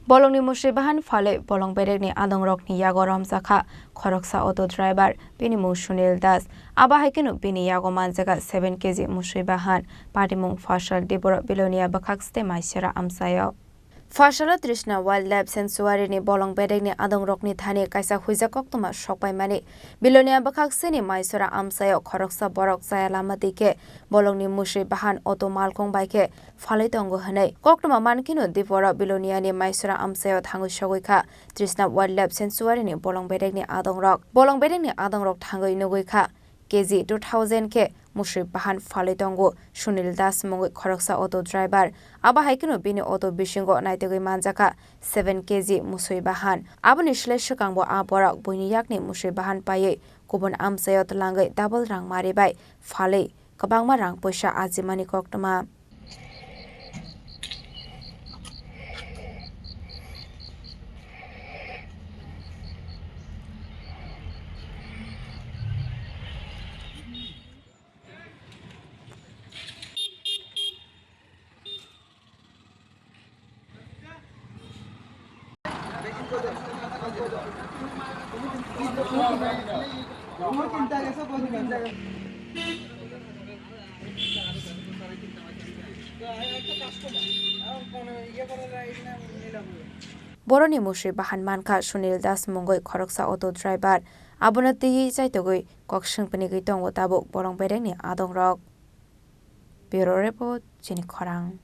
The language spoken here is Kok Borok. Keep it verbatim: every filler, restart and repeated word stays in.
Bolongni musui bahan phalwi bolong bedekni adongrokni yago romjakha khoroksa auto driver, bini mung Sunil Das. Abo hai kheno bini yago manjakha seven K G musui bahan. Patimung Fasal Diporo Bilonia bwkhak site Maisora amchaio. Fasalo Trishna Wildlife Sanctuary ni bolong bedekni adongrokni thani kaisa huijak koktwma sokpaimani. Bilonia bwkhak sini Maisora amchaio khoroksa borok chaya lama dike bolongni musui bahan auto malkhung bai khe phalwi tongo hwnwi koktwma mankheno Diporo Biloniani Maisora amchaio thangwi sogwi kha Trishna Wildlife Sanctuary ni bolong bedekni adongrok. Bolong bedekni adongrok thangwi nugwi kha K G two thousand khe musui bahan phalwi tongo Sunil Das mungwi khoroksa auto driver. Abo hai kheno bini auto bisingo naitugwi manjakha seven K G musui bahan. Aboni slai swkangbo a borok buini yakni musui bahan paiwi kubun amchaio twlangwi double rang mari bai phalwi kwbangma rang puisa ajimani koktwma. Boroni musui bahan mankha Sunil Das mungwi khoroksa auto driver. Abono twiwi chaitugwi kok swngpinigwi tongo tabuk bolong bedekni adongrok. Bureau Report, Chini Khorang.